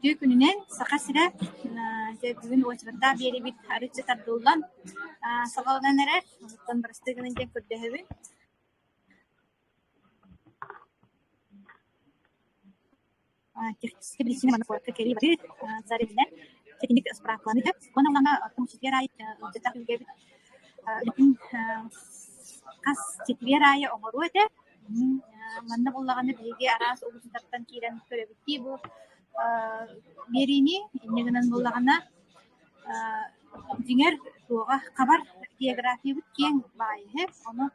Үтүө күнүнэн Саха сирэ дьэ бүгүн уочараттаах биэриибит арыычча тардыллан саҕаланан эрэр. Онтон бырастыы гынан диэн көрдөһөбүн. Техническэй биричиинэ манна куоракка кэлии барыы заринэ ситинник справкаланы уонна улаана четверг аайы ыалдьыттаах үгэбит үлэтин хас четверг аайы оҥоруо этэ. Манна буоллаҕына биһиги араас улуустартан киирэн көрөбүт дии бу биэриини. Инньэ гынан буоллаҕына дьиҥэр туоҕа хабар географиябыт киэҥ баҕайы. Ону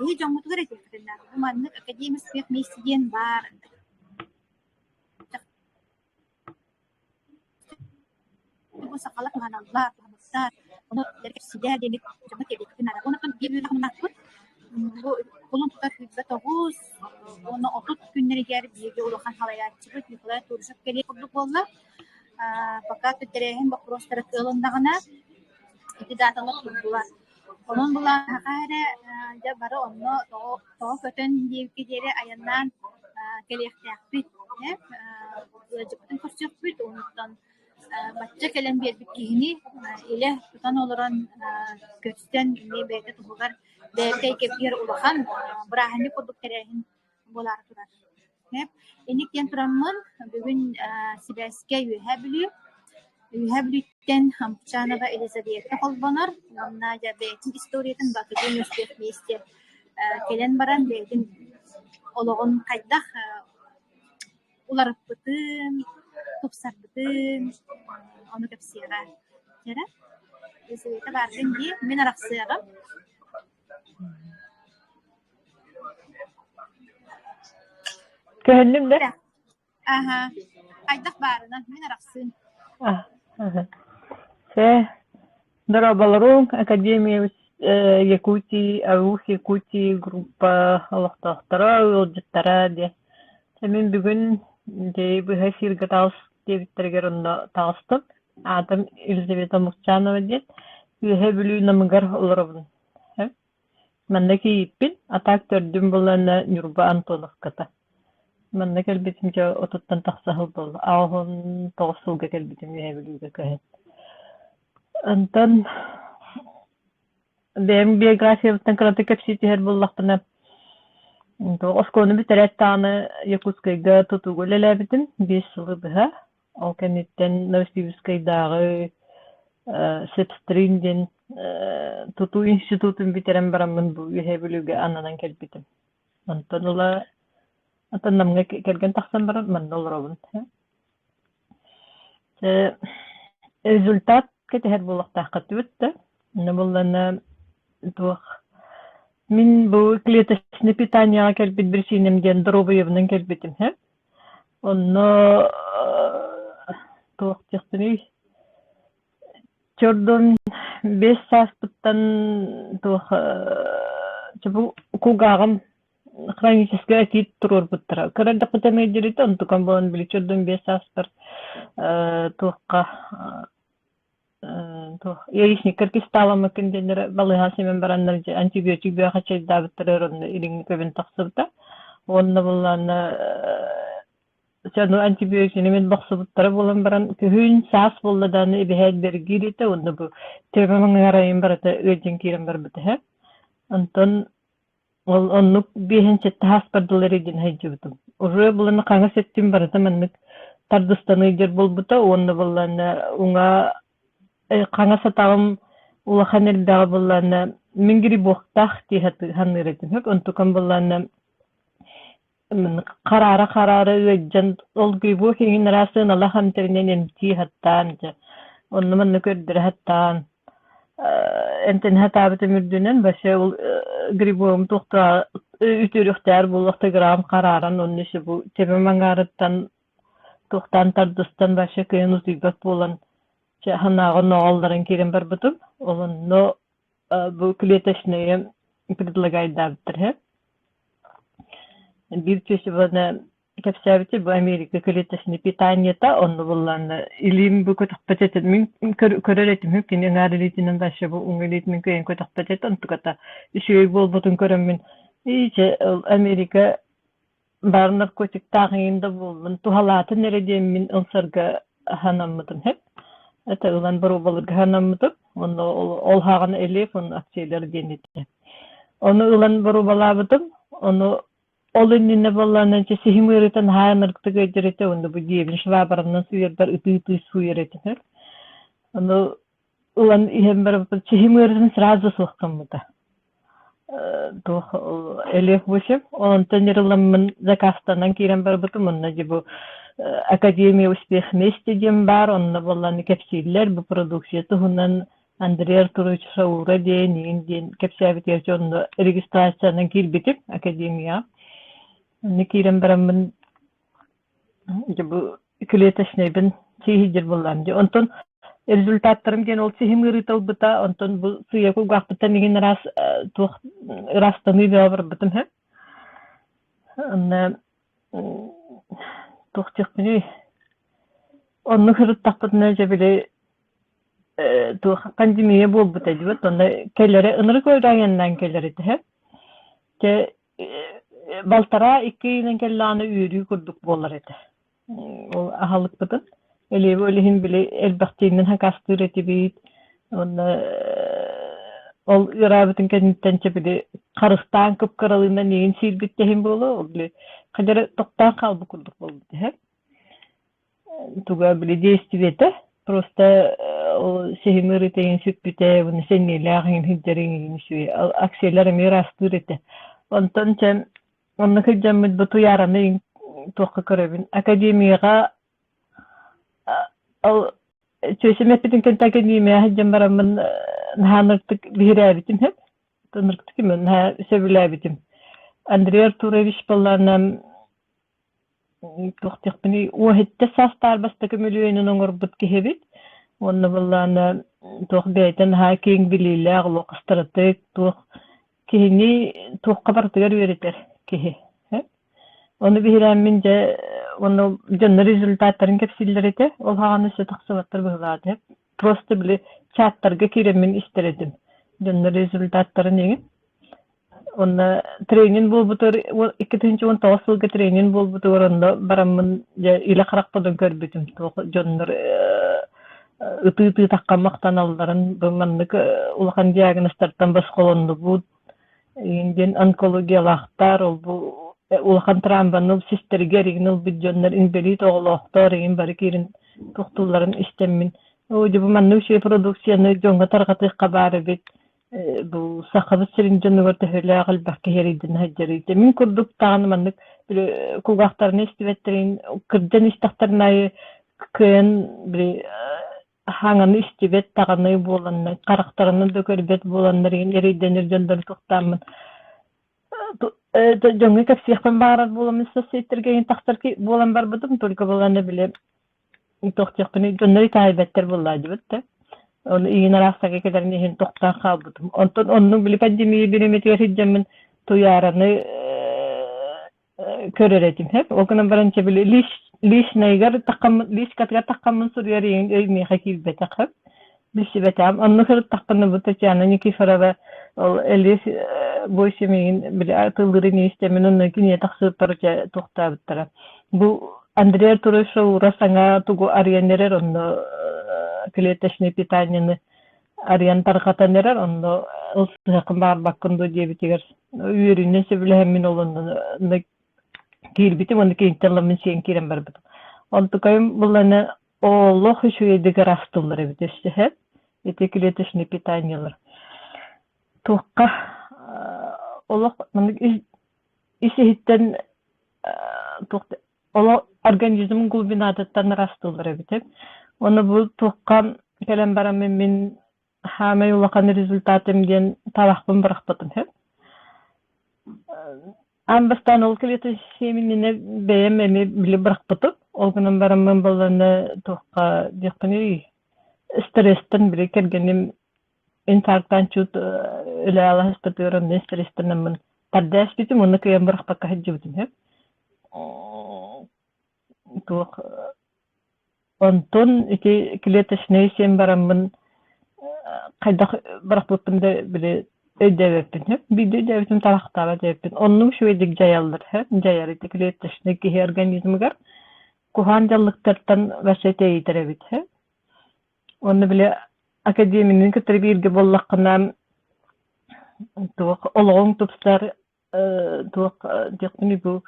эһи дьоҥҥутугар этиэххитин наада. Бу маннык Академия успех вместе диэн баар. Бу сахалар туһаналлар, туһаммыттар, ону кэпсиилэр диэн дьоҥҥо тиэрдиэхпитин наада. Онон биир үөрэх мунньахпыт бу кулун тутар 29 уонна 30 күннэригэр биһиги улахан салайааччыбыт Николай Турышев кэлиэх курдук буолла. Пока тэрээһин боппуруостара кыалыннаҕына ити дааталар турдулар. Онон былааһаха эрэ дьэ бары онно тоҕо көтөн диэбиккэ диэри айаннаан кэлиэхтээхпит ээ ыалдьыппытын көрсүөхпүт уонуттан бачча кэлэн биэрбит киһини илэ тутан олорон көрсөн эмиэ бэйэтэ туһугар бэйэтэ эйгэтигэр улахан бырааһынньык курдук тэрээһин буолаары турар. Инник диэн тураммын бүгүн сибээскэ Үөһээ Бүлүү Үөһээ Бүлүүттэн Ампчанова Елизавета холбонор уонна дьэ бэйэтин историятын Бакыгын успех вместе кэлэн баран бэйэтин олоҕун хайдах уларыппытын, тупсарбытын ону кэпсиэҕэ. Эрэ Елизавета бааргын дии, мин арахсыаҕым. Көһүннүм да? Аһа, хайдах баарынан, мин арахсыым. Чэ, дорооболоруҥ, Академия Якутии, АУХ Якутии группа олохтоохторо, ыалдьыттара диэ. Чэ, мин бүгүн дьэ быһа эфиргэ таҕыс диэбиттэригэр онно таҕыстым. Аатым Елизавета Мукчанова диэн. Үөһээ Бүлүү Намыгар олоробун. Манна кийииппин, а так төрдүм буоллаҕына Ньурба Антоновката. Манна кэлбитим дьэ отуттан тахса сыл буолла. 89 сылга кэлбитим Үөһээ Бүлүүгэ көһөн. Онтон бэйэм биографиябыттан кыратык кэпсии түһэр буоллахпына, оскуоланы бүтэрээт даҕаны Якутскайга тутууга үлэлээбитим 5 сылы быһа. Ол кэнниттэн Новосибирскайдааҕы Сепстрин диэн тутуу институтун бүтэрэн бараммын бу Үөһээ Бүлүүгэ ананан кэлбитим. Онтон ыла онтон Намҥа кэргэн тахсан баран манна олоробун. Результат кэтэһэр буолуохтааххыт да. Онно буоллаҕына туох мин бу клеточное питаниеҕа кэлбит биричиинэм диэн доруобуйабынан кэлбитим һэ. Онно туох диэхпиний Чордун 5 сааспыттан туох бу кулгааҕым хроническай отит туруорбуттара. Кыра эрдэхпиттэн ыалдьар онтукам буолан били чордун 5 сааспар туохха туох яичниккар кистааламмыккын диэннэр балыыһаҕа симэн бараннар дьэ антибиотик бөҕө хачайдаабыттара онно илиҥҥи көбөн тахсыбыта. Уонна буоллаҕына Ону антибиотигы мин бохсубуттара буолан баран күһүн, саас буолла даҕаны эбэһээт бэргиир этэ уонна бу төбөм аҥаарайын барыта ыалдьан киирэн барбыта үһү. Онтон ол оннук биэһин сэттэ сааспар дылы эрийдин сылдьыбытым. Уже булан хаҥас өттүм барыта маннык тардыстан ыалдьар буолбута уонна буоллаҕына уҥа хаҥас атаҕым улахан элбэҕи буоллаҕына мин грибоктаах дии саныыр этим. Онтукам буоллаҕына Хараара-хараара ыалдьан, ол грибок иҥин араас сыаналаах эмтэринэн эмтии сатаан дьэ, онно-манна көрдөрө сатаан, эмтэнэ сатаабытым үрдүнэн вообще ол грибогум туохтааҕа үтүөрүөхтээҕэр буолуохта грамм харааран онно еще бу төбөм аҥаарыттан туохтаан тардыстан вообще кыайан утуйбат буолан чэ санааҕа ноҕоллорон киирэн барбытым. Ол онно бу клеточные предлагайдаабыттар үһү. Биир чувствованы кэпсээбити бу Америка клеточный питаниета онно буллаанна илиим бу көтөхпөт этим мин көрөр этим кини ыҥаар илиитинэн вообще бу уҥа илиитинэн кыайан көтөхпөт этэ онтуката үчүгэй буолбутун көрөммүн ичэ Америка баар наркотиктаах иҥин да буоллун туһалаатын эрэ диэммин ылсарга Санаммытым сөп. Это ылан боруобалыырга санаммытым. Онно ол хаҕана Элиев уонна Акселер диэн этэ. Ону ылан боруобалаабытым. Ону ол иннинэ буоллаҕына дьэ сиһим ыарыыта наһаа ынырыктык ыалдьар этэ уонна бу дьиэбин швабранан сууйарбар ытыы-ытыы сууйар этим. Ону ылан иһэн барбыппын сиһим ыарыытын сразу суох гыммыта. Туох Элиэх Бусев онтон ырыламмын заказтанан киирэн барбытым онно дьэ бу Академия успех вместе диэн баар онно буоллаҕына кэпсииллэр бу продукция туһунан Андрей Артурович Шаура диэн иин диэн кэпсээбитигэр дьэ онно регистрациянан киирбитим академияҕа онно киирэн бараммын Дьэ бу клеточнайбын сииһирдир буоллаҕым дии. Онтон результаттарым диэн ол сиһим ыарыыта ылбыта, онтон бу сыыйа кулгаахпыттан игин ыраас туох ыраастаныы бөҕө барбытым үһү. Онно туох диэхпиний, оннук сырыттахпытына дьэ били туох пандемия буолбута дии онно кэлэрэ ынырык айаннаан кэлэр этэ үһү. Дьэ Балтараа икки ыйынан кэллэҕинэ үөрүү курдук буолар этэ. Ол аһылыкпытын. Элиэби ол иһин били элбэхтиинэн хакастыыр этибит. Уонна ол ыараабытын кэнниттэн чэ били харыстаан кып-кыралыынан иин сиирбит да иһин буолуо, ол били хадьары тохтоон хаалбыт курдук буолбут үһү. Туга били действиетэ просто ол сиһим ыарыыта иһин сүппүтэ уонна сэниэлээх иһин сылдьарыҥ иһин үчүгэй акциялар эмиэ ыраастыыр этэ. Онтон чэ онно сылдьаммыт бу Туйаараны туохха көрөбүн академияҕа ол чүөсэм эппитин кэнтэ академияҕа сылдьан бараммын наһаа ынырыктык биһирээбитим сөп ынырыктык наһаа сөбүлээбитим. Андрей Артурович буоллаҕына Туох диэхпиний, уоһиттэ саастаах бастакы мөлүйүөнүн оҥорбут киһибит. Уонна былаана туох бэйэтэ наһаа киэҥ билиилээх, олох ыстратег, туох киһини туохха барытыгар үөрэтэр киһи. Ону биһирээммин дьэ уонна дьоннор результаттарын кэпсииллэр этэ. Ол хаҕана өссө тахсыбаттар быһыылаах этэ. Просто били чаттарга киирэммин истэр этим. Дьоннор результаттарын иҥин. Онно тренинг буолбутугар 2019 сылга тренинг буолбутугар онно бараммын дьэ илэ харахпынан көрбүтүм туох дьоннор ытыы-ытыы таххан махтаналларын бу маннык улахан диагнозтартан босхолоннубут диэн онкологиялаахтар ол бу улахан травманы систэригэр игин ылбыт дьоннор инбэлиит оҕолоохтор игин бары киирин туохтуулларын истэммин оо дьэ бу маннык үчүгэй продукцияны дьоҥҥо тарҕатыахха баар эбит бу Сахабыт сирин дьонугар төһөлөөх элбэх киһи эрэйдэнэ сылдьарый? Дьэ мин курдук даҕаны маннык били кулгаахтарына истибэттэрин кырдьан истэхтэрин аайы кыайан били хаҥаны истибэт даҕаны буоланнар, харахтарынан да көрбөт буоланнар игин эрэйдэнэр дьоннору туохтааммын дьоҥҥо кэпсиэхпин баҕарар буоламмын соцсетьтэргэ игин тахсар буолан барбытым только буолан били Туох диэхпиний, дьоннор итэҕэйбэттэр буоллаадьыбыт да. Ону иин араастарга кэлэрин иһин тохтоон хаалбытым. Онтон оннук били пандемия бириэмэтигэр сылдьаммын Туйаараны көрөр этим сөп. Ол гынан баран чэ били личныйгар таххаммын личкатыгар таххаммын суруйар иһин өй миэхэ киирбэтэх сөп. Билсибэтэҕим. Онно сырыттахпына бу Татьяна Никифорова ол Элис Бойсим иһин били атыылыырын истэммин онно кинигэ тахсыбыттара чэ туохтаабыттара. Бу Андрей Артурович Шаура саҥа тугу арыйан эрэр, онно клеточное питаниены арыйан тарҕатан эрэр, онно ылсыһыаххын баҕарбаккын дуо диэбитигэр үөрүүнэн сөбүлэһэммин ол онно киирбитим уонна киниттэн ыламмын сиэн киирэн барбытым. Онтукайым булланы олох үчүгэйдик ыраастыллар эбит өссө ити клеточное питаниелар. Туохха олох маннык ис иһиттэн туох олох организм глубинатыттан ыраастыыллар эбит. Уонна бу туохха кэлэн бараммын мин хаамай улахан результатым диэн талахпын бырахпытым сөп. Аан бастаан ол клеточное иннинэ бэйэм эмиэ били бырахпытым. Ол гынан бараммын балланы туохха диэхпиний стресстэн били кэргэним инфарктаан чут үлэалаһыспытыгар онно стресстэнэммин тардээспитим уонна кыайан бырахпакка сылдьыбытым сөп. Туох онтон ити клеточнай сиэн бараммын хайдах бырахпыппын да били өйдөөбөппүн сөп. Биирдэ өйдөөбүтүм тарахтаабат эбиппин. Оннук үчүгэйдик дьайаллар сөп. Дьайар ити клеточнай киһи организмыгар. Куһаҕан дьаллыктартан вообще тэйитэр эбит Уонна били академияны кытары бииргэ буоллаххына туох олоҕуҥ тупсар туох диэхпиний бу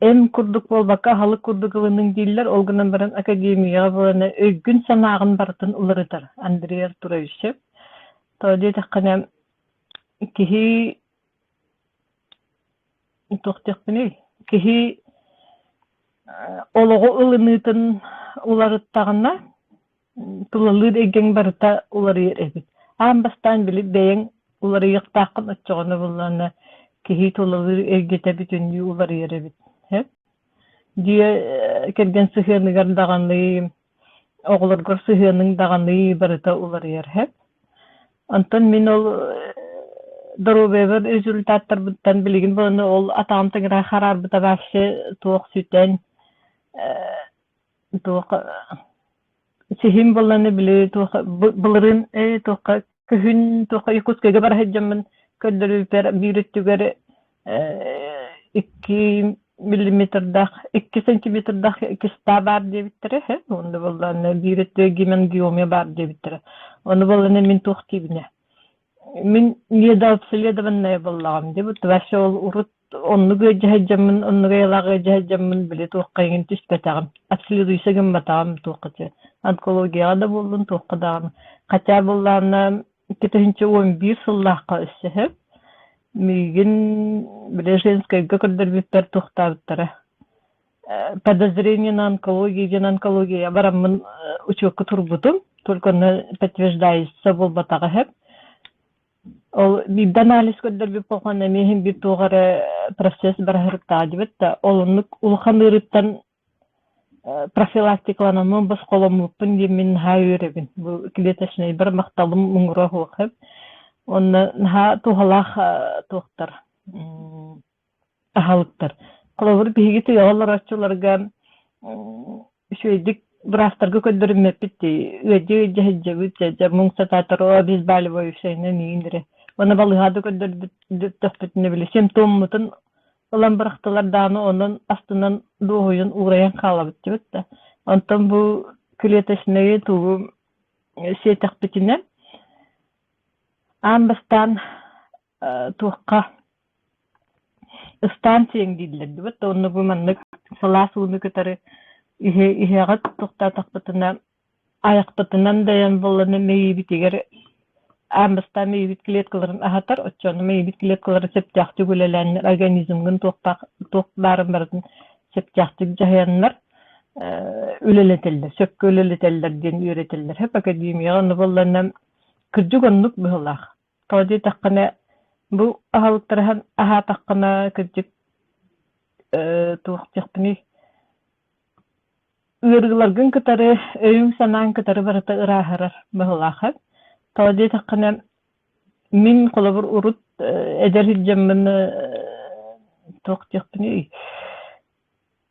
эм курдук буолбакка аһылык курдук ылыныҥ дииллэр, ол гынан баран академияҕа буолана өйгүн-санааҕын барытын уларытар Андрей Артурович. Тоҕо диэтэххинэ киһи туох диэхпиний киһи олоҕу ылыныытын уларыттаҕына тулалыыр эйгэҥ барыта уларыйар эбит. Аан бастаан били бэйэҥ уларыйыахтааххын оччоҕуна буоллаҕына киһи тулалыыр эйгэтэ бүтүннүү уларыйар эбит. Дьиэ кэргэн сыһыаныгар даҕаны, оҕолоргор сыһыаныҥ даҕаны барыта уларыйар сөп. Онтон мин ол доруобуйабар результаттарбыттан билигин буолан ол атаҕым тыҥыраҕа хараарбыта вообще туох сүтэн туох сиһим буолланы били туох былырыын туохха күһүн туохха Якутскайга бара сылдьаммын көрдөрүүпэр биир өттүгэр 2 миллиметрдаах 2 сантиметрдаах киста баар диэбиттэрэ уонна буоллаҕына биир өттүгэр гемангиомия баар диэбиттэрэ ону буоллаҕына мин туох диибинэ мин недообследованная буоллаҕым дии вообще ол урут Оннук ыалдьа сылдьаммын, оннук айылаах ыалдьа сылдьаммын били туохха эҥин түспэтэҕим, обследуйса гымматаҕым туохха онкологияҕа да буоллун, туохха даҕаны. Хотя буоллаҕына 2011 сыллаахха өссө сөп. Миигин били женскайга көрдөрбүппэр туохтаабыттара подозрение на онкологию диэн онкология бараммын учуокка турбутум, только онно подтверждается буолбатаҕа сөп. Ол биирдэ анализ көрдөрбүт буоллаҕына эмиэ иһин биир туох эрэ процесс бараһырыктаҕа диэбит да, ол оннук улахан ыарыыттан профилактикаланаммын босхоломмуппун диэн мин наһаа үөрэбин. Бу клеточнайбар махталым муҥура суох эбит. Уонна наһаа туһалаах туохтар аһалыктар. Холобур, биһиги тыаҕа олорооччуларга үчүгэйдик быраастарга көрдөрүммэппит дии. Ыалдьа-ыалдьа сылдьабыт, дьэ муҥ сатаатар оо обезболивающайынан иин эрэ. Уонна балыыһаҕа да көрдөрбүттөхпүтүнэ били симптоммутун ылан бырахтылар даҕаны онон астынан дуоһуйан уурайан хаалабыт диэбит да. Онтон бу клеточнайы тугу сиэтэхпитинэ аан бастаан туохха Ыстаан сиэҥ дииллэр дибит да онно бу маннык сылаас ууну кытары иһэҕит тохтоотохпутуна айахпытынан дайан буоллана мэйиибитигэр аан бастаан мэйиибит клеткаларын аһатар, оччоҕуна мэйиибит клеткалара сөптөөхтүк үлэлээннэр организмҥын туохтаах туох баарын барытын сөптөөхтүк дьаһайаннар үлэлэтэллэр, сөпкө үлэлэтэллэр диэн үөрэтэллэр. Сөп академияҕа ону буоллана кырдьык оннук быһыылаах. Тоҕо диэтэххинэ, бу аһылыктарыһан аһаатаххына, кырдьык туох диэхпиний, ыарыыларгын кытары, өйүҥ-санааҥ кытары барыта ырааһырар быһыылаах эбит. Тоҕо диэтэххинэ, мин холобур урут эдэр сылдьаммын туох диэхпиний,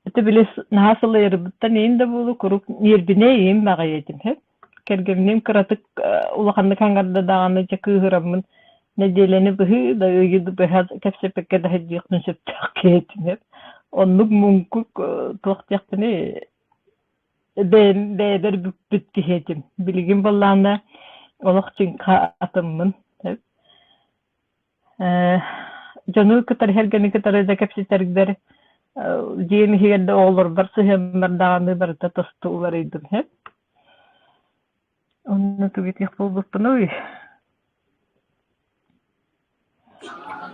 Ити били наһаа сылайарбыттан иин да буолуо куруук ньиэрбинэй иим баҕайы этим сөп. Кэргэммин кыратык улаханнык аҥарда даҕаны дьэ кыыһыраммын нэдиэлэни быһыы да ыйы да быһа кэпсэппэккэ да сылдьыахпын сөптөөх киһи этим сөп. Оннук муҥкук туох диэхпиний бэйэм бэйэбэр бүкпүт киһи этим. Билигин буоллаҕына олох чыҥха атыммын сөп. Дьону кытары сэргэни кытары да кэпсэтэрбэр дьиэм иһигэр да оҕолорбор сыһыаммар даҕаны барыта тосту уларыйдым сөп. Онно тугу этиэх буолбуппунуй?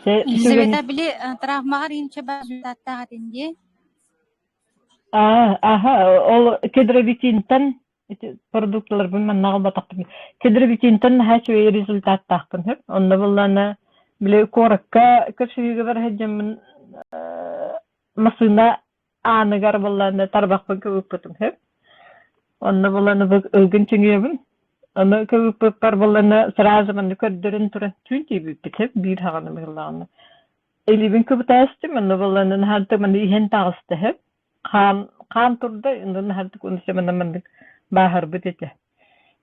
Чэ, үчүгэй Елизавета, били травмаҕар инче баар результаттаах этин дии. Аа, аха, ол кедровитинтан Ити продукталарбын манна аҕалбатахпын. Кедровитинтэн наһаа үчүгэй результаттаахпын сөп. Онно буоллаҕына били куоракка көрсүһүүгэ бара сылдьаммын массыына ааныгар буоллаҕына тарбахпын кыбыппытым сөп. Онно буоллаҕына бу ылгын чөҥүөбүн. Ону кыбыппыппар буоллаҕына сразу манна көрдөрөн туран түүн тиийбиппит сөп биир хаҕаны быһыылааҕына. Илиибин кыбытаастым, онно буоллаҕына наһаа манна иһэн таҕыста сөп. Хаан хаан турда, онон наһаардык уонна маннык бааһырбыт этэ.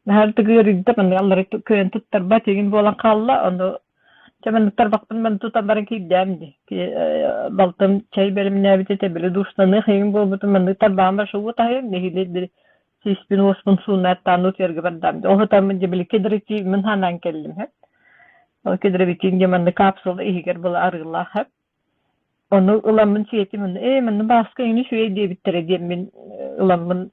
Наһаардык ыарыйда, маннык аллара кыайан туттарбат игин буолан хаалла, ону Чэ маннык тарбахпын маны тутан баран киирдээм дии. Балтым чэй бэлэмнээбит этэ, били душтаныах иҥин буолбутум маннык тарбаҕым бар шоу таһыйан нэһилиэк били сиспин уоспун суунааттаан утуйарга бардаам. Ол ытаммын дьэ били кедровитиммин ханаан кэллим һэ. Ол кедровитин дьэ маннык капсула иһигэр была арыылаах һэ. Ону ыламмын сиэтим, ээ манна Бааска эҥин үчүгэй диэбиттэрэ диэммин ыламмын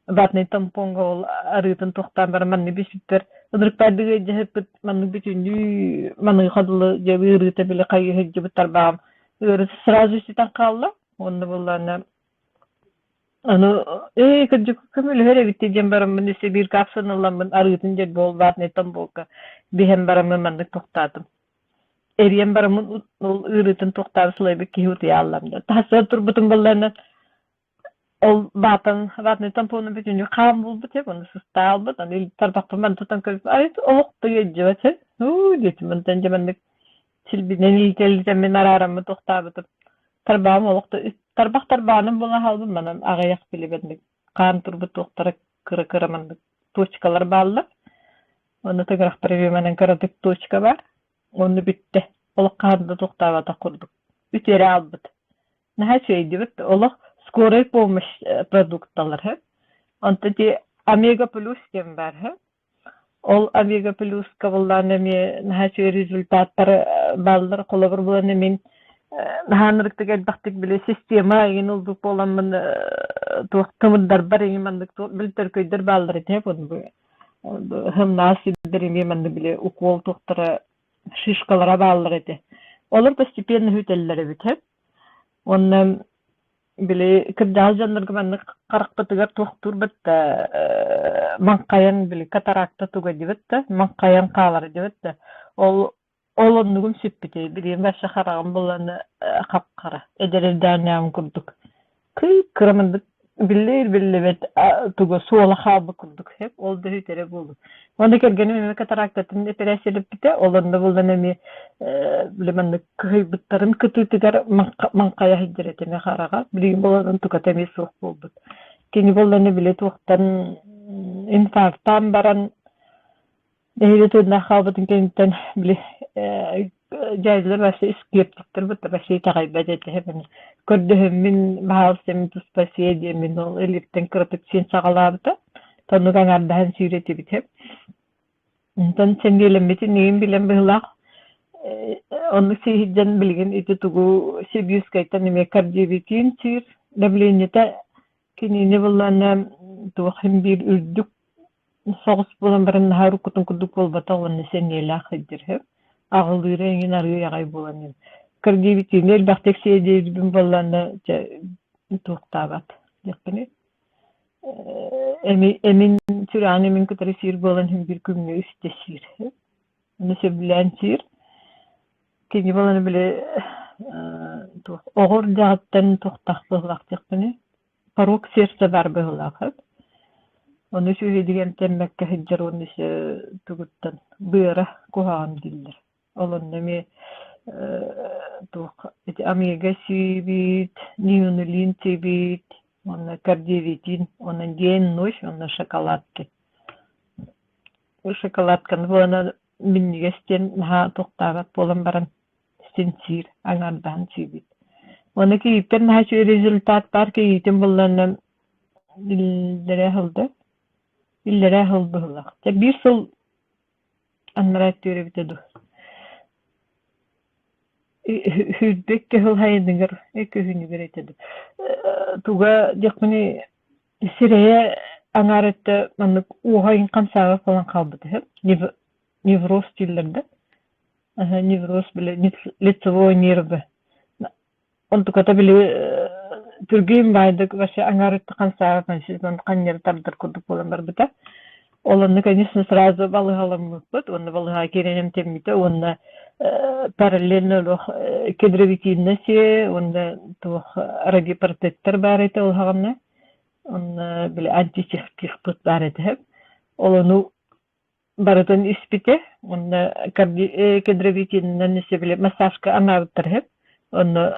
ватнай тампоҥҥа ол арыытын тохтоон баран маннык бүспүппэр ынырыкпаардык ыалдьыһыппыт маннык бүтүннүү маныаха дылы дьэ ыарыыта били хайыы сылдьыбыт тарбаҕым ыарыыта сразу сүтэн хаалла уонна буоллаҕына аны ээ кырдьык көмөлөһөр эбит диэн бараммын өссө биир капсуланы ыламмын арыытын дьэ буол ватнай тампонга биһэн бараммын маннык тохтоотум эрийэн бараммын ол ыарыытын тохтоон сылайбыт киһи утуйааллам да тахсан турбутум буоллаҕына ол баатан ватный тампону бүтүннүү хаан булбут эбит, ону сыстаалбыт, аны тарбахпын маны тутан көрбүт, ай олох да ыалдьыбат һэ, уу диэтим, онтон дьэ маннык силбинэн илитэ-илитэммин араараммын тохтообутум. Тарбаҕым олох да тарбах тарбаҕынан буолан хаалбыт, манан аҕыйах били маннык хаан турбут туохтара кыра-кыра маннык точкалар бааллар. Онно тыгырахтар манан кыратык точка баар. Онно бүттэ. Олох хаһан да тохтооботох курдук. Үтүөрэ аалбыт. Наһаа үчүгэйдибит. Олох скорай помощь продукталар һэ. Онто ити Омега плюс диэн баар һэ. Ол Омега плюска буллаан эмиэ наһаа үчүгэй результаттар бааллар. Холобур булан мин наһаа ынырыктык элбэхтик били система эҥин ылбыт буоламмын туох тымырдарбар эҥин маннык били төркөйдөр бааллар этэ Һымнаах сирдэр эмиэ манна били укуол туохтара шишкалара бааллар этэ. Олор постепенно үтэллэр эбит һэ. Уонна били кырдьаҕас дьоннорго маннык харахпытыгар туохтуурбут да маҥхайан били катаракта туга диэбит да маҥхайан хаалар диэбит да ол Ол оннугум сүппүтэ, билигин вообще хараҕым булан хап-хара, эдэр эрдэҕинээҕим курдук. Кый-кыра маннык биллэр-биллибэт туга суола хаалбыт курдук сөп, ол да үтэрэ буолуо. Уонна кэргэним эмиэ катарактатын эпэрээссийэлэппитэ, ол онно булан эмиэ били маннык кыһыйбыттарын кытыытыгар маҥхайа сылдьар этэ эмиэ хараҕа, билигин буолан туката эмиэ суох буолбут. Кини буоллаҕына били туохтан инфарктаан баран Нэһилиэ тыыннаах хаалбытын кэнниттэн били дьээдьэлэр вообще скептиктэр бытта вообще итэҕэйбэт этэ. Көрдөһөммүн баһаалыста мин туспа сиэ диэммин ол илииттэн кыратык сиэн саҕалаабыта. Оннук аҥаардаһан сиир этибит. Онтон сэниэлэммитин иһин билэн быһыылаах оннук сииһирдэн билигин ити тугу Сибирскайтан эмиэ кардиовитин сиир давлениета кинини буллаана туох иһин биир үрдүк Соҕус буолан баран наһаа уруккутун курдук буолбатах уонна сэниэлээх сылдьар үһү. Аҕылыыра эҥин арыый аҕай буолан иһэн. Кырдьыбытыыны элбэхтик сиэдиирбин буоллаҕына дьэ туохтаабат диэхпиний эми эмин сүрэҕин эмин кытары сиир буолан иһин биир күҥҥэ үстэ сиир. Ону сөбүлээн сиир. Кини буолан били туох оҕо эрдэҕиттэн туохтаах быһыылаах диэхпиний Порог сердца баар быһыылаах эбит. Ону үчүгэйдик эмтэммэккэ сылдьар уонна өссө тугуттан быара куһаҕан дииллэр. Ол онно эмиэ туох ити омега сиибит, ниунулин сиибит, уонна кардиовитин, уонна день ночь, уонна шоколадки. Шоколадканы буолан минньигэс диэн наһаа туохтаабат буолан баран син сиир, аҥаардаһан сиибит. Уонна кийииттэн наһаа үчүгэй результат баар кийиитин булланна иллэрээ сылда иллэрээ сыл быһыылаах. Дьэ биир сыл анараа өттүгэр эбитэ дуу. Сүүрбэккэ сыл сайыныгар күһүнүгэр этэ дуу. Туга диэхпиний сирэйэ аҥаар өттө маннык уоһа хамсаабат буолан хаалбыт үһү. Невроз дииллэр да. Невроз били лицевой нервы. Онтуката били түргэн баайдык вообще аҥаарыттан хамсаабат ханньары тардар курдук буолан барбыта. Ол онно, конечно, сразу балыыһаламмыппыт уонна балыыһаҕа киирэн эмтэммитэ уонна параллельно олох кедровитинна сиэ уонна туох радиопротектор баар этэ ол саҕана. Онно били антисептикпыт баар этэ. Ол ону Барытын испитэ уонна кедровитинынан өссө били массажка анаабыттар үһү. Онно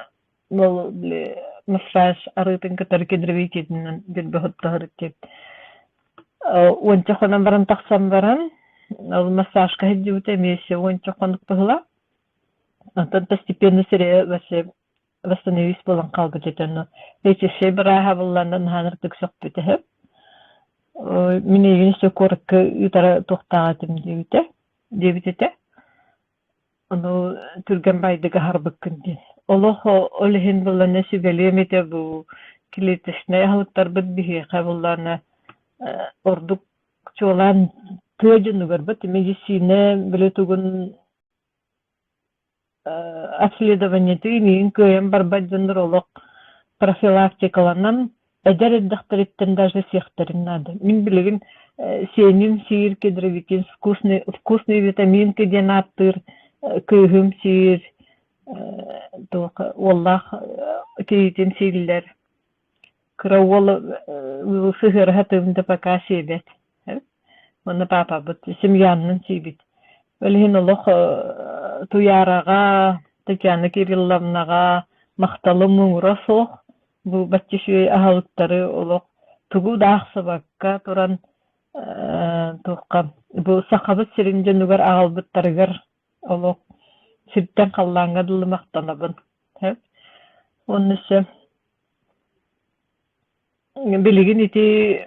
ол били массаж арыытын кытары кедровитинынан билбэһит диэн. Уонча хонон баран тахсан баран, ол массажка сылдьыбыта эмиэ өссө уонча хонук быһыылаах. Онтон постепенно сирэйэ вообще восстановись буолан хаалбыт этэ. Онно лечащай бырааһа булланна наһаа ынырыктык сөхпүт үһү. Мин эйигин өссө куоракка ыытара туохтаах этим диэбитэ диэбит этэ. Ону түргэн баайдык аһарбыккын диэн. Олох ол иһин буллана сүбэлиэм этэ бу клеточнай аһылыктарбыт биһиэхэ буллана ордук чуолаан тыа дьонугар бу медицина били тугун обследованиетын иһин кыайан барбат дьоннор олох профилактикаланан эдэр эрдэхтэриттэн даже сиэхтэрин наада. Мин билигин сиэним сиир кедровикин вкусный, вкусный витаминка диэн ааттыыр кыыһым сиир туох уоллаах кийиитим сииллэр. Кыра уол сыһыарыһа тыымда пока сиэбэт. Уонна паапабыт семьяннын сиибит. Ол иһин олох Туйаараҕа, Татьяна Кирилловнаҕа махталым муҥура суох. Бу бачча үчүгэй аһылыктары олох тугу да аахсыбакка туран туохха бу Сахабыт сирин дьонугар аҕалбыттарыгар олох сиртэн халлааҥҥа дылы махтанабын. Уонна өссө Билигин ити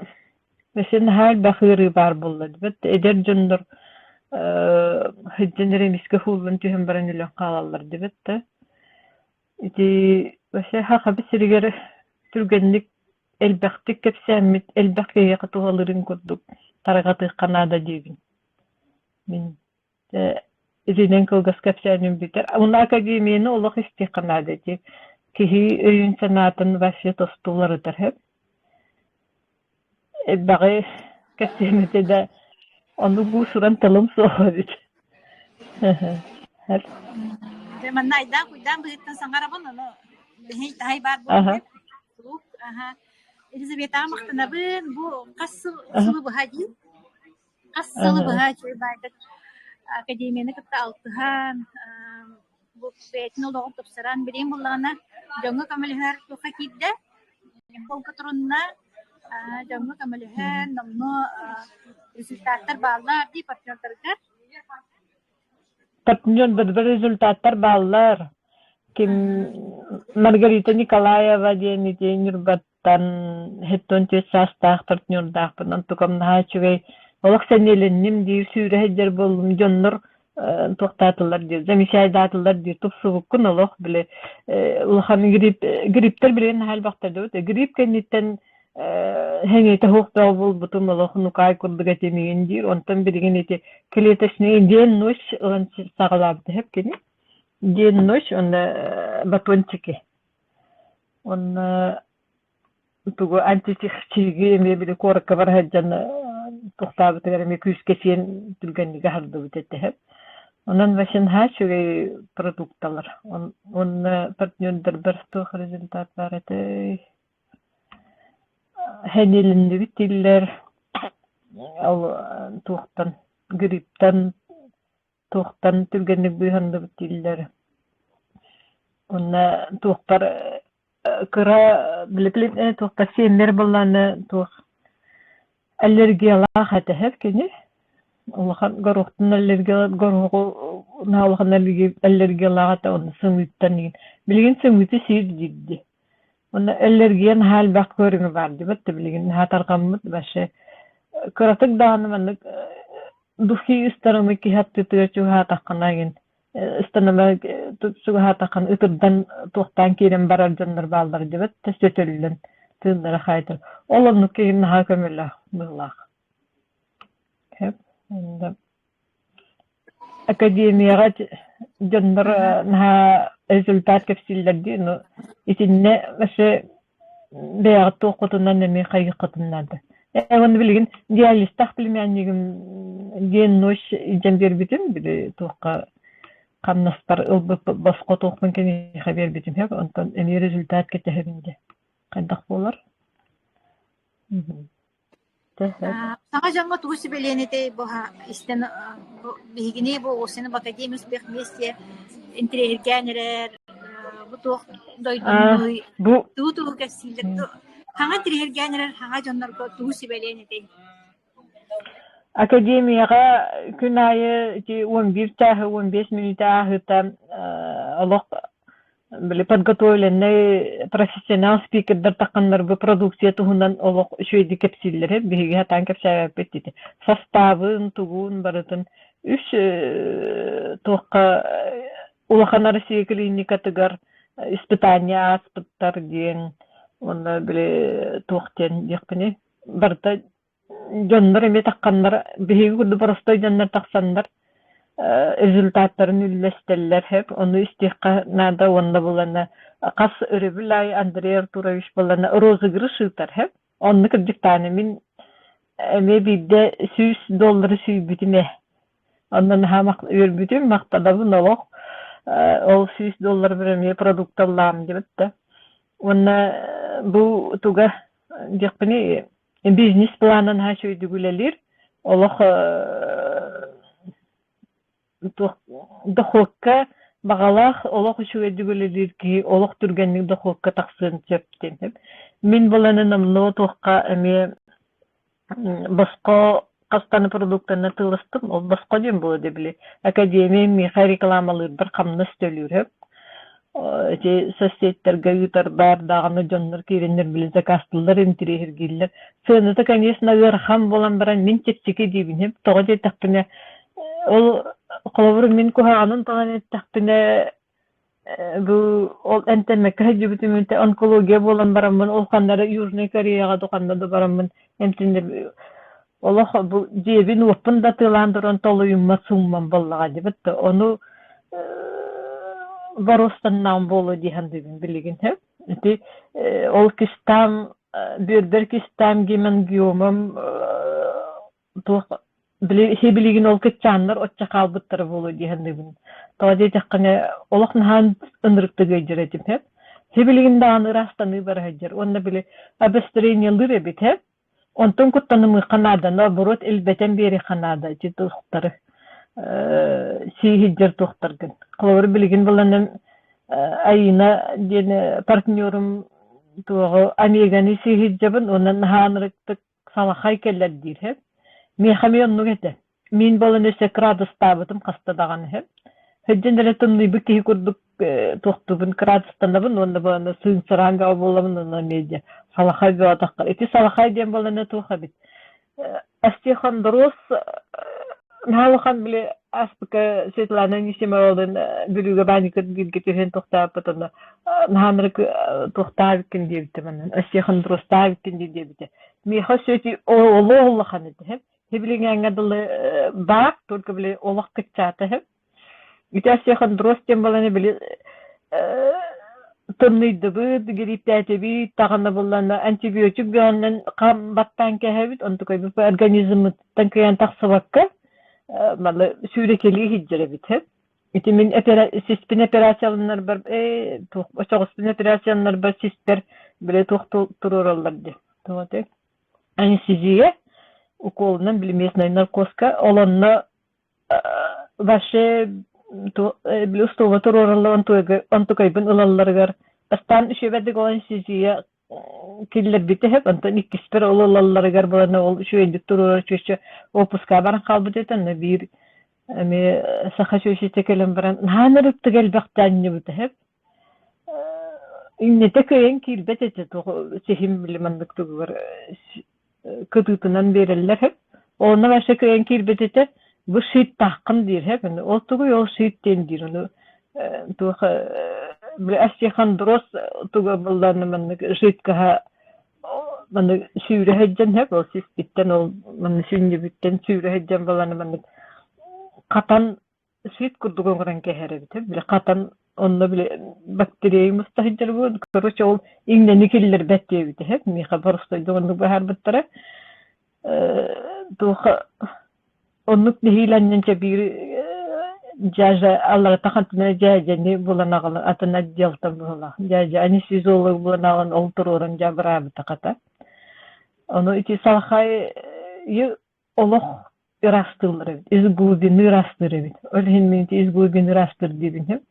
өссө наһаа элбэх ыарыы баар буолла диэбит. Эдэр дьоннор сылдьан эрэ эмискэ ууллан түһэн баран өлөн хаалаллар диэбит да. Ити вообще Сахабыт сиригэр түргэнник элбэхтик кэпсээммит элбэх киһиэхэ туһалыырын курдук тарҕатыахха наада диибин мин. Итинэн кылгас кэпсээним бүтэр. Уонна академияны олох истиэххэ наада ити. Киһи өйүн-санаатын вообще тосту уларытар сөп. Элбэҕи кэпсиэм этэ да, ону буусуран тылым суох эбит. Дьэ манна айдаан-куйдаан быһыыттан саҥарабын, ону бэһэй-таһай баар буолуо Кулууп, аха. Елизаветаҕа махтанабын. Бу хас сыл сылы быһа дии? Хас сылы быһа үчүгэй баайдык академияны кытта алтыһан, бу бэйэтин олоҕун тупсаран, билигин буллаҕына дьоҥҥо көмөлөһөр туохха киирдэ, холку турунна, дьоҥҥо көмөлөһөн, номнуо результаттар бааллар дии партнердарыгар. Партнердарга результаттар бааллар. Ким Маргарита Николаева диэн ити Ньурбаттан 74 саастаах партнердаахпын. Онтукам наһаа үчүгэй. Олох сэниэлэнним диир, сүүрэ сылдьар буоллум. Дьоннор туохтаатылар диир, замечайдаатылар диир, тупсубуккун олох били улахан грипп, грипптэр билигин наһаа элбэхтэр дии. Грипп кэнниттэн Сэниэтэ суох бөҕө буолбутум олох нукаай курдук этим игин диир. Онтон билигин ити клеточный день-ночь ылан саҕалаабыта сөп кини. День-ночь уонна батончики. Уонна тугу антитихчиги эмиэ били куоракка бара сылдьан туохтаабытыгар эмиэ күүскэ сиэн түргэнник аһардыбыт этэ сөп. Онон восемнадцать үчүгэй продукталар. Уонна партнердарбар туох результат баар этэй? Сэниэлэннибит дииллэр, ол туохтан грипптэн туохтан түргэнник быыһанныбыт дииллэр. Уонна туохпар кыра билэ туохпар сиэннэр буоллаҕына туох Аллергиялаах этэ сөп кини. Улахан горуохтан аллергия горуоҕу наһаа улахан аллергиялаах этэ уонна сымыыттан игин. Билигин сымыыты сиир диирди. Уонна аллергия наһаа элбэх көрүҥэ баар дибэт да билигин наһаа тарҕаммыт вообще кыратык даҕаны маннык духи ыстарымы киһи аттытыгар чугаһаатаххына игин ыстанама чугаһаатаххына ытырдан туохтаан киирэн барар дьоннор бааллар дибэт да сөтөллөн тыыннара хаайтар. Ол оннук киһи наһаа көмөлөөх быһыылаах. Академияҕа дьоннор наһаа результат кэпсииллэр дии, но итиннэ вообще бэйэҕит туоххутунан эмиэ хайыаххытын наада. Ээ уонна билигин диализтаах племяннигым диэн ночь илдьэн биэрбитим, били туохха хамнаспар ылбыт босхо туохпун киниэхэ биэрбитим сөп, онтон эмиэ результат кэтэһэбин дии. Хайдах буолар? Саҥа дьоҥҥо тугу сүбэлиэн этэй бу истэн биһигини бу Осин Академия успех вместе интэриэһиргээн эрэр бу туох дойдунуй бу тугу тугу кэпсииллэр саҥа интэриэһиргээн эрэр саҥа дьоннорго тугу сүбэлиэн этэй? Академияҕа күн аайы ити 11 чааһы 15 мүнүүтэ ааһыыта Олох били подготовленный профессионал спикердар тахханнар бу продукция туһунан олох үчүгэйдик кэпсииллэр биһиги сатаан кэпсээбэппит дии. Составын, тугун барытын үс туохха улахан Россия клиникатыгар испытание ааспыттар диэн уонна били туох диэн диэхпиний барыта дьоннор эмиэ тахханнар биһиги курдук боростой дьоннор тахсаннар результаттарын үллэстэллэр сөп ону истиэххэ наада уонна булана хас өрөбүл аайы Андрей Артурович булана розыгрыш ыытар сөп оннук кырдьыктааны мин эмиэ биирдэ 100 доллары сүүйбүтүм ээ онно наһаа үөрбүтүм махтанабын олох ол 100 доллар эмиэ продукталлаам диэбит да уонна бу туга диэхпиний бизнес-плана наһаа үчүгэйдик үлэлиир. Олох туох дохуокка баҕалаах олох үчүгэйдик үлэлиир киһи олох түргэнник дохуокка тахсыан сөп диэн. Мин буланы номнуо туохха эмиэ босхо хастаны продуктаны атыыластым. Ол босхо диэн буолуо дии били. Академия миэхэ рекламалыырбар хамнас төлүүр. Ити соцсетьтэргэ ыытар баар даҕаны дьоннор киирэннэр били заказтыыллар, интириэһиргииллэр. Сыаната, конечно, ыарахан буолан баран мин чэпчэки диибин. Тоҕо диэтэхпинэ, ол холобур мин куһаҕанын талан эттэхпинэ бу ол эмтэммэккэ сылдьыбытым ити онкология буолан бараммын ол ханна эрэ Южнай Кореяҕа да ханна да бараммын эмтэнэр олох бу дьиэбин-уоппун да атыылаан туран толуйуммат сууммам буоллаҕа дии да ону боруостаннаҕым буолуо дии саныыбын билигин сөп ити ол кистаам бүөрбэр кистаам гемангиомам туох били сибилигин ол кыччааннар оччо хаалбыттара буолуо дии саныыбын. Тоҕо диэтэххинэ олох наһаа ынырыктык ыалдьар этим сөп. Сибилигин даҕаны ыраастаныы бара сылдьар уонна били обострениелыыр эбит ээ. Онтон куттанымыахха наада, наоборот элбэтэн биэриэххэ наада ити туохтары сии сылдьар туохтаргын. Холобур билигин буланным Айыына диэн партнерум туоҕу омеганы сии сылдьабын уонна наһаа ынырыктык салахай кэлэр диир үһү. Миэхэ эмиэ оннук этэ. Мин буолан өссө кыраадыстаабытым хаста даҕаны үһү. Сылдьан эрэ тымныйбыт киһи курдук туохтуубун кыраадыстанабын уонна буолан сыыҥсыраан бөҕө буолабын уонна эмиэ дьэ салахай бөҕө Ити салахай диэн буолан туох эбит остеохондроз наһаа улахан били ааспыкка Светлана Анисимовалыын Бүлүүгэ баанньыккыт бииргэ түһэн тохтооппут онно наһаа туохтаабыккын диэбитэ манан остеохондрозтаабыккын дии диэбитэ миэхэ өссө ити олох улахан этэ сибилиҥээҥҥэ дылы баар только били олох кыччаата үһү Ити остеохондроз диэн буолан били тымныйдыбыт, грипптээтибит, даҕаны буллана антибиотик бөҕөннөн хам баттаан кээһэбит, онтукайбыт организммыттан кыайан тахсыбакка малы сүүрэкэлии сылдьар эбит. Ити мин сиспин операцияланарбар ээ туох очоҕоспун операцияланарбар сиспэр били туох туруораллар дии. Туох этэй? Анестезия уколунан били местный наркозка ол онно Вообще били устууга туруораллар онтукайбын ылалларыгар бастаан үчүгэйдик ол анестезия киллэрбитэ сөп онтон иккиспэр ол ылалларыгар булана ол үчүгэйдик туруорар чүөчэ отпуска баран хаалбыт этэ онно биир эмиэ саха чүөчэтэ кэлэн баран наһаа ынырыктык элбэхтэ анньыбыта сөп иннэтэ кыайан киирбэт этэ туох сиһим били маннык тугугар кытыытынан биэрэллэр сөп. Онно вообще кыайан киирбит этэ. Бу шиттааххын диир сөп. Ол тугуй ол шит диэн диир. Ону туох остеохондроз туга буллааны маннык жидкоһа маннык сүүрэ сылдьан сөп. Ол сиспиттэн ол манна сүнньүбүттэн сүүрэ сылдьан баланы маннык хатан Свит курдук оҥорон кэһэр эбит били хатан онно били бактерия муста сылдьар буолан короче ол иҥнэни киллэрбэт диэбит үһү миэхэ боростуойдук оннук быһаарбыттара туох оннук нэһиилэнньэн чэ биир дьаажа алларата хантына дьээдьэни булан аҕалан атын отделтан быһыылаах дьээдьэ анестезиолог булан аҕалан ол туруоран дьаабыраабыта хата ону ити салахай олох ыраастыыллар эбит, из глубины ыраастыыр эбит. Ол иһин мин ити из глубины ыраастыыр диибин сөп.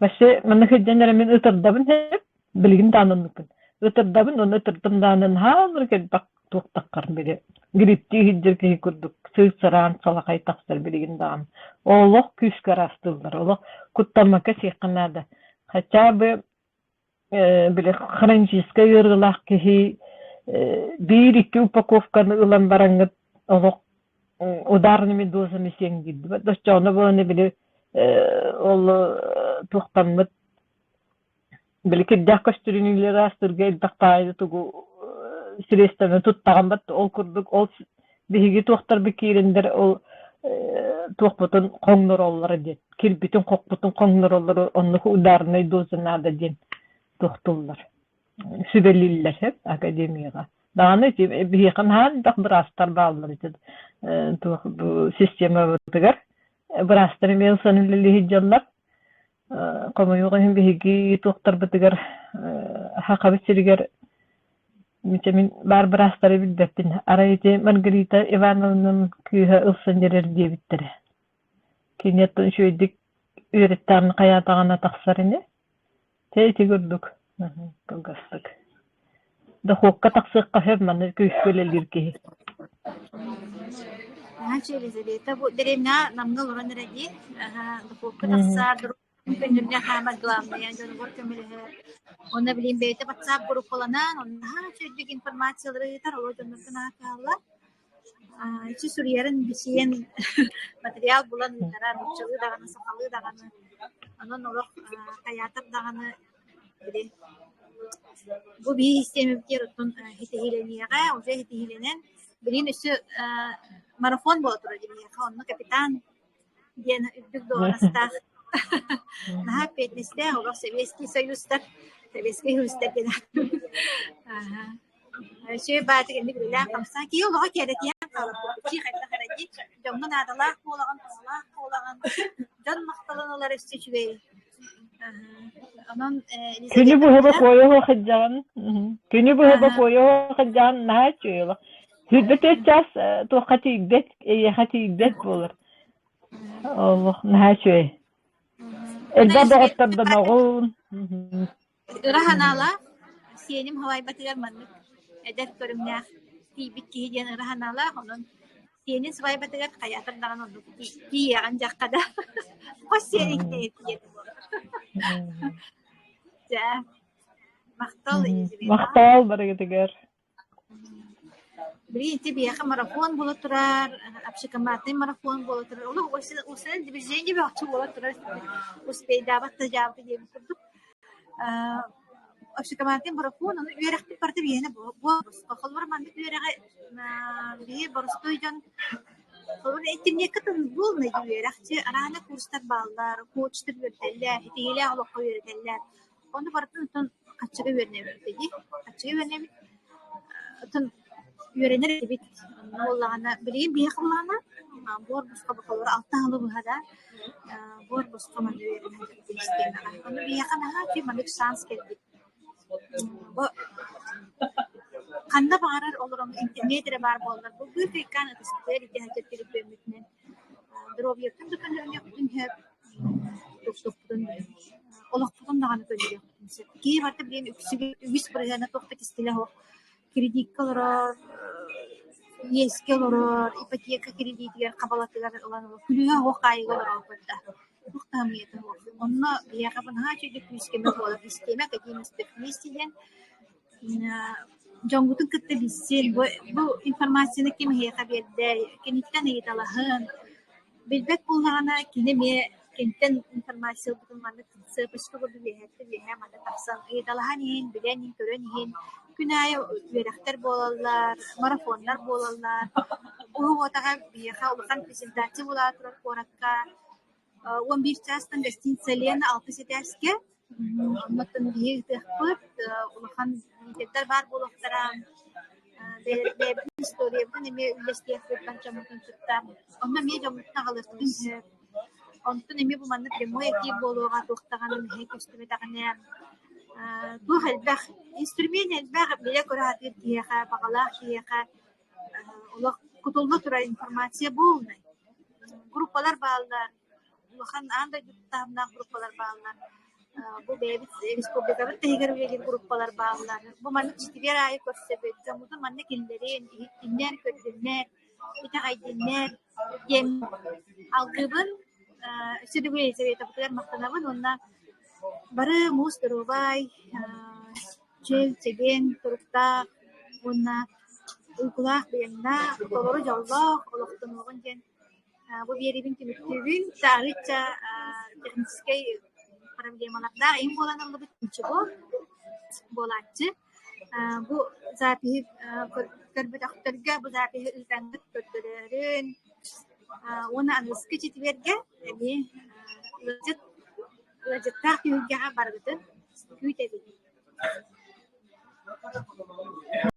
Вообще манна сылдьан эрэ мин ытырдабын сөп, билигин даҕаны оннукпун. Ытырдабын уонна ытырдым даҕаны наһаа ынырык элбэх туох таххар били. Грипптии сылдьар киһи курдук сыыс-сараан салахай тахсар билигин даҕаны. Олох күүскэ араастыыллар, олох куттаммакка сиэххэ наада. Хотя бы били хроническай ыарыылаах киһи биир-икки упаковканы ылан бараҥҥыт олох ударными дозами сиэҥ диирдибэт. Оччоҕуна буолан били ол туохтаммыт Били кирдээх көстөрүнүүлэр аастырга элбэх баайы тугу средствоны туттаҕын бат ол курдук ол биһиги туохтарбыт киирэннэр ол туохпутун хоҥнороллоро диэн кирбитин хохпутун хоҥнороллоро оннук ударнай доза наада диэн туохтуллар сүбэлииллэр сөп академияҕа даҕаны ити биһиэхэ наһаа элбэх быраастар бааллар ити туох бу системабытыгар быраастар эмиэ ылсан үлэлии сылдьаллар. Хомойуох иһин биһиги туохтарбытыгар Сахабыт сиригэр мин баар быраастары билбэппин. Арай ити Маргарита Ивановнам кыыһа ылсан эрэр диэбиттэрэ. Кини оттон үчүгэйдик үөрэттэҕинэ хайаатаҕына тахсар ини. Чэ ити курдук кылгастык. Дохуокка тахсыахха сөп манна күүскэ үлэлиир киһи. Наһаа Елизавета бу дэриэбинэҕэ Намҥа олорон эрэ дии. Духуопка тахсаар, көннөрүнэ хаамар главное дьонугар көмөлөһөр. Уонна билигин бэйэтэ WhatsApp группаланан, онно наһаа үчүгэйдик информациялары ыытар, олор дьоннорго наһаа кыһаллар. Ичи суруйарын бичийэн материал булан ыытара, нууччалыы даҕаны, сахалыы даҕаны. Онон олох хайаатар даҕаны били бу биһиги систиэмэбитигэр оттон ситиһиилэниэҕэ, уже ситиһиилэнэн, билигин өссө марафон буола турар диэххэ, онно капитан диэн үрдүк дуоһунастаах наһаа эппиэтинэстээх олох Сэбиэскэй Союзтар, Сэбиэскэй Союзтар диэн Үчүгэй баатык инник үлэлээн-хамсаан киһи олоҕо кэрэтийэн хаалар курдук хайдах эрэ дии дьоҥҥо наадалаах буолаҕын, туһалаах буолаҕын, дьон махталын ылар өссө үчүгэй. Онон Күнү Елизавета быһа мырда бокуойа сылдьаҕын. Күнү быһа бокуойа сылдьаҕын наһаа үчүгэй олох. 24 чаас туохха тиийбэт, эйиэхэ тиийбэт буолар. Олох наһаа үчүгэй. Онно Элбэх Елизавета доҕоттордоноҕун. Ыра санаалаах, сиэним халайбатыгар маннык эдэр көрүҥнээх тиийбит киһи диэн ыра санаалаах, онон сиэнин сыбаайбатыгар хайаатар даҕаны оннук тиийиэҕин дьахха да хос сиэнин тиийэн буолар. Дьэ, махтал Елизавета. Махтал барыгытыгар. Билигин ити биһиэхэ марафон буола турар, общекомандный марафон буола турар. Олох уопсайынан движение бөҕөтө буола турар. Успейдаабат да дьаабы диэбит курдук. Общекомандный марафон, ону үөрэхпит барыта биһиэнэ буолбосхо. Холобура, маннык үөрэҕи биһи боростуой дьон холобура, интернеккэ буолунай үөрэх, араана курстар бааллар, коучтар үөрэтэллэр, итиилээх олоххо үөрэтэллэр. Ону барытын оттон хаччыга үөрэнэбит дии. Хаччыга үөрэнэбит, оттон үөрэнэр этибит. Онно буоллаҕына, билигин биһиэхэ буоллаҕына, буор босхо бокалара алта сылы быһа да буор босхо манна үөрэнэ систиэмэҕэ. Ону биһиэхэ наһаа үчүгэй маннык шанс кэлбит. Бу ханна баҕарар олорон интернет эрэ баар буоллар, бу быыкайкаан ытыспытыгар илдьэ сылдьар төлөпүөммүтүнэн доруобуйабытын да көннөрүнүөхпүтүн сөп, тупсуохпутун олохпутун даҕаны көннөрүөхпүтүн сөп. Киһи барыта билигин үксүгэр үгүс бырыһыана туох да кистэлэ суох кредиккэ олорор, иэскэ олорор, ипотека кредитигэр хабалатыгар ылан күлүүһэ суох хаайыыга олороҕут да туох да ымыйата суох. Онно биһиэхэ наһаа үчүгэй күүскэмэ буолар систиэмэ академическай вместе диэн дьоҥҥутун кытта билсин, бу, бу информацияны ким эһиэхэ биэрдэ, киниттэн ыйыталаһын, Билбэт буоллаҕына, кини эмиэ киниттэн информация ылбытын маннык сыапачка курдук үөһэттэн үөһээ манна тахсан ыйыталаһан иһин, билэн иһин, көрөн иһин күн аайы үөрэхтэр буолаллар, марафоннар буолаллар. Уһук-уотаҕа биһиэхэ улахан презентация буола турар куоракка 11 чаастан гостиница Лена алтыс этээскэ Оннуттан биһиги ыытыахпыт, улахан лидердэр баар буолуохтара, бэйэбитин историябытын эмиэ үллэстиэхпит бар дьоммутун кытта. Онно эмиэ дьоммутун аҕалыахпытын сөп. Онтон эмиэ бу маннык прямой эфир буолуоҕа, туох даҕаны мэһэй көстүбэтэҕинэ, туох элбэх, инструмент элбэх, билэ-көрө сатыыр киһиэхэ, баҕалаах киһиэхэ олох кутулла турар информация буолунай. Группалар бааллар, улахан аан дойду таһымнаах группалар бааллар. Бу бэйэбит республикабыт таһыгар үлэлиир группалар бааллар. Бу маннык четверг аайы көрсөбүт. Дьоммутун манна киллэрин, иһиттиннэр, көрдүннэр, итэҕэйдиннэр диэн алгыыбын. Өссө төгүл Елизаветабытыгар махтанабын уонна бары муус доруобай, чөл, чэгиэн туруктаах уонна уйгулаах, быйаҥнаах, толору дьоллоох олохтонуоҕун диэн бу биэриибин түмүктүүбүн. Арыычча техническэй проблемалардаах им буолан ыллыбыт ничего буолааччы. Бу запиһы көрбөтөхтөргө бу запиһы ыытаҥҥыт көрдөрөөрүн уонна аныгыскы четвергэ эмиэ ыалдьыт ыалдьыттаах түһүлгэҕэ барыгытын күүтэбит.